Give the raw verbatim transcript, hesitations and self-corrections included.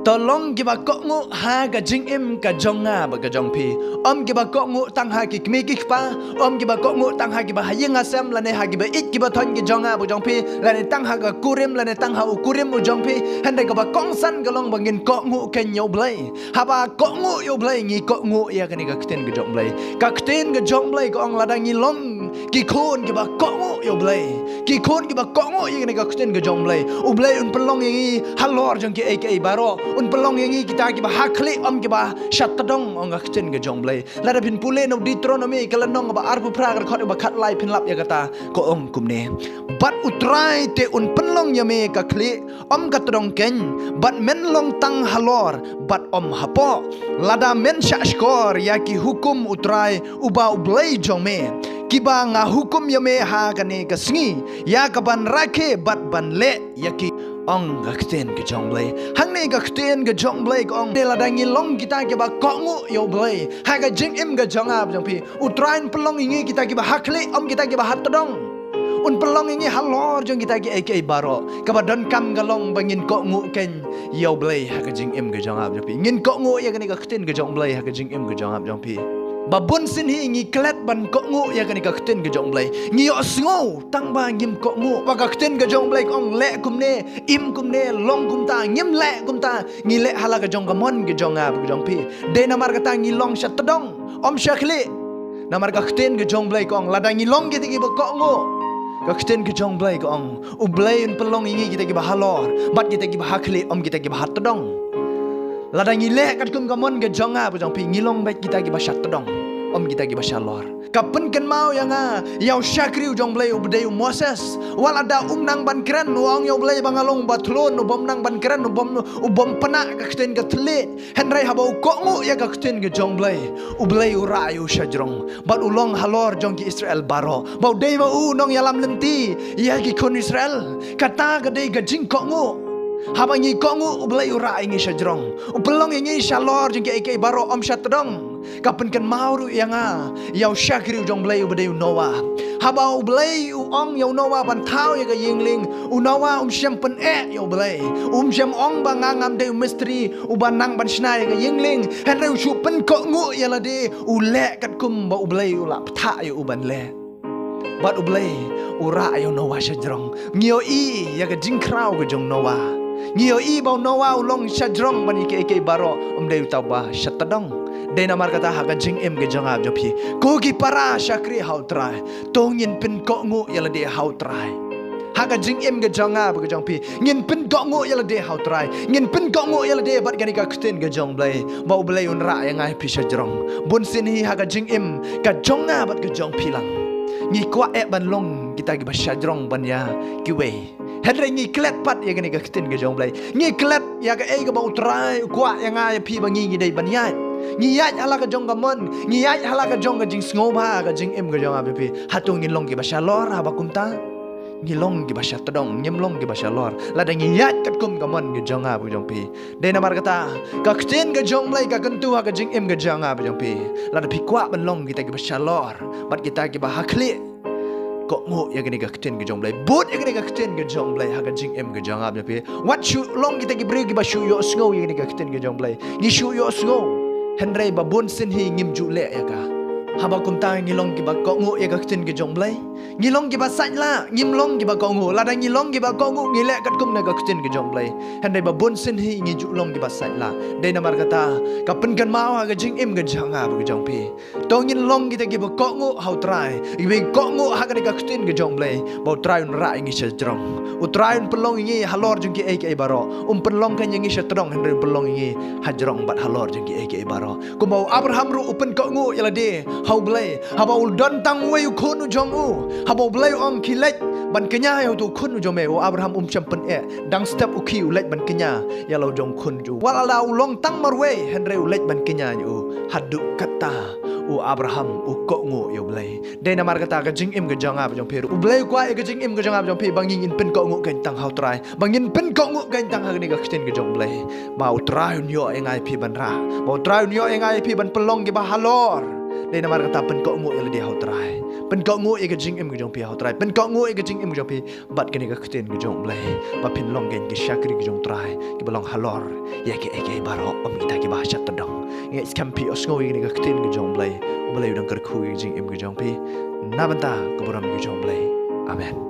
To long kiba kohnguh ha ka jingim ka jong nga bad ka jong phi. Ym kiba kohnguh tang ha ki kmie ki kpa, ym kiba kohnguh tang ha kiba ha ïing ha sem lane ha kiba ïeit kiba thoh ki jong nga bad jong phi, lane tang ha ka kurim lane tang ha u kurim u jong phi. Hynrei kaba kongsan ka long ba ngin kohnguh kein ïa U Blei. Haba kohnguh ïa U Blei ngi kohnguh ïa kane ka ktien ka jong U Blei. Ka ktien ka jong U Blei ka ong lada ngi long ki khun kiba kohnguh ïa U Blei, ki khun kiba kohnguh ïa kane ka ktien ka jong U Blei, U Blei un pynlong ïa ngi halor jong kiei kiei baroh, un pynlong ïa ngi kita kiba ha khlieh ym kiba sha tdong, ong ka ktien ka jong U Blei. Lada phin pule na u Deuteronomi ka lynnong ba arphew phra ka dkhot ba khatlai phin lap ïa kata, ka ong kumne. Bad U Trai te un pynlong ïa me ka khlieh ym ka tdong kein, bad men long tang halor bad ym hapoh, lada men shahshkor ïa ki hukum U Trai uba U Blei jong me, kiba nga hukum ïa me ha kane ka sngi, ïa ka ban rakhe bad ban leh ïa ki, ong ka ktien ka jong U Blei. Hangne ka ktien ka jong U Blei ka ong, te lada ngi long kita kiba kohnguh ïa U Blei ha ka jingim ka jong nga bad jong phi, U Trai un pynlong ïa ngi kita kiba ha khlieh ym kita kiba ha tdong. Un pynlong ïa ngi halor jong kita kiei kiei baroh. Kaba donkam ka long ba ngin kohnguh kein ïa U Blei ha ka jingim ka jong nga bad jong phi. Ngin kohnguh ïa kane ka ktien ka jong U Blei ha ka jingim ka jong nga bad jong phi. Ba bun sien hi ngi klet ban kohnguh ïa kane ka ktien ka jong U Blei. Ngi ïohsngew tang ba ngim kohnguh. Ba ka ktien ka jong U Blei ka ong leh kumne, im kumne, long kumta, ngim leh kumta. Ngi leh ha la ka jong ka mon ka jong nga bad ka jong phi. Dei namar kata ngi long sha tdong, ym sha khlieh. Namar ka ktien ka jong U Blei ka ong lada ngi long kita kiba kohnguh, ka ktien ka jong U Blei ka ong, U Blei un pynlong ïa ngi kita kiba halor bad kita kiba ha khlieh, ym kita kiba ha tdong. Lada ngi leh katkum ka mon ka jong nga bad jong phi, ngi long beit kita kiba sha tdong, ym kita kiba sha lor. Ka pynkynmaw ïa nga ïa u shakri u jong U Blei uba dei u Moses. Wat lada um nang ban kren, u ong ïa U Blei ba nga long ba thlun, u bym nang ban kren, u bym, u bym pynah ka ktien ka thylliej. Hynrei haba u kohnguh ïa ka ktien ka jong U Blei, U Blei u rah ïa u sha jrong bad u long halor jong ki Israel baroh. Ba u dei ma u nongïalam lynti ïa ki khun Israel. Kata ka dei ka jingkohnguh. Haba ngi kohnguh, U Blei u rah ïa ngi sha jrong, u pynlong ïa ngi sha lor jong kiei kiei baroh, ym sha tdong. Ka pynkynmaw ruh ïa nga ïa u shakri u jong U Blei uba dei u Noah. Haba U Blei u ong ïa u Noah ban thaw ïa ka ïing lieng, u Noah um shym pyneh ïa U Blei. Um shym ong ba nga ngam dei u mistri uba nang ban shna ïa ka ïing lieng. Hynrei u shu pynkohnguh ïa lade, u leh katkum ba U Blei u la bthah ïa u ban leh. Bad U Blei u rah ïa u Noah sha jrong. Ngi ïohi ïa ka jingkhraw ka jong u Noah. Ngi ïohi ba u Noah u long sha jrong ban ïa kiei kiei baroh, um dei uta uba sha tdong. Dei namar kata ha ka jingim ka jong nga bad jong phi, ko ki para shakri ha U Trai, to ngin pynkohnguh ïa lade ha U Trai. Ha ka jingim ka jong nga bad ka jong phi, ngin pynkohnguh ïa lade ha U Trai. Ngin pynkohnguh ïa lade bad kane ka ktien ka jong U Blei, ba U Blei un rah ïa nga ïa phi sha jrong. Bun sien hi ha ka jingim ka jong nga bad ka jong phi lang, ngi kwah eh ban long kita kiba sha jrong ban ïa kiwei. Hynrei ngi klet pat ïa kane ka ktien ka jong U Blei. Ngi klet ïa kaei kaba U Trai u kwah ïa nga ïa phi ba ngi, ngi dei ban ïaid. Ngi ïaid ha la ka jong ka mon, ngi ïaid ha la ka jong ka jingsngewbha ha ka jingim ka jong nga bad phi. Hato ngin long kiba sha lor haba kumta? Ngi long kiba sha tdong, ngim long kiba sha lor lada ngi ïaid katkum ka mon ka jong nga bad jong phi. Dei namar kata ka ktien ka jong U Blei ka kyntu ha ka jingim ka jong nga bad jong phi. Lada phi kwah ban long kita kiba sha lor bad kita kiba ha khlieh, kohnguh ïa kane ka ktien ka jong U Blei. Bud ïa kane ka ktien ka jong U Blei ha ka jingim ka jong nga bad jong phi. Wat shu long kita ki briew kiba shu ïohsngew ïa kane ka ktien ka jong U Blei. Ngi shu ïohsngew, hynrei ba bun sien hi ngim ju leh ïa ka. Haba kumta ngi long kiba kohnguh ïa ka ktien ka jong U Blei? Ngi long kiba sait lah, ngim long kiba kohnguh. Lada ngi long kiba kohnguh, ngi leh katkum na ka ktien ka jong U Blei. Hynrei ba bun sien hi ngi ju long kiba sait lah. Dei namar kata ka pynkynmaw ha ka jingim ka jong nga bad ka jong phi, to ngin long kita kiba kohnguh ha U Trai, kiba kohnguh ha kane ka ktien ka jong U Blei, ba U Trai un rah ïa ngi sha jrong. U Trai un pynlong ïa ngi halor jong kiei kiei baroh. Um pynlong kein ïa ngi sha tdong, hynrei un pynlong ïa ngi ha jrong bad halor jong kiei kiei baroh. Kumba u Abraham ruh u pynkohnguh ïa lade ha U Blei haba u don tang uwei u khun u jong u. Haba U Blei u ong khie leit ban kñia ïa uto u khun u jong me, u Abraham um shym pyneh. Dang step u khie u leit ban kñia ïa la u jong u khun u jong u. Wat lada u long tang marwei, hynrei u leit ban kñia ïa u. Haduh katta u Abraham u kohnguh ïa U Blei. Dei namar kata ka jingim ka jong nga bad jong phi ruh, U Blei u kwah ïa ka jingim ka jong nga bad jong phi ba ngin pynkohnguh kein tang ha U Trai. Ba ngin pynkohnguh kein tang ha kane ka ktien ka jong U Blei. Ba U Trai un ïoh ïa nga ïa phi ban rah. Ba U Trai un ïoh ïa nga ïa phi ban pynlong kiba halor. Dei namar kata pynkohnguh ïa lade ha U Trai. Pynkohnguh ïa ka jingim ka jong phi ha u Trai. Pynkohnguh ïa ka jingim ka jong phi bad kane ka ktien ka jong u Blei, ba phin long kein ki shakri ka jong u Trai kiba long halor ïa kiei kiei baroh, ym kita kiba shat tdong. Nga ngeit skhem phi ïohsngew ïa kane ka ktien ka jong u Blei. U Blei u dang kyrkhu ïa ka jingim ka jong phi na bynta ka burom ka jong u Blei. Amen.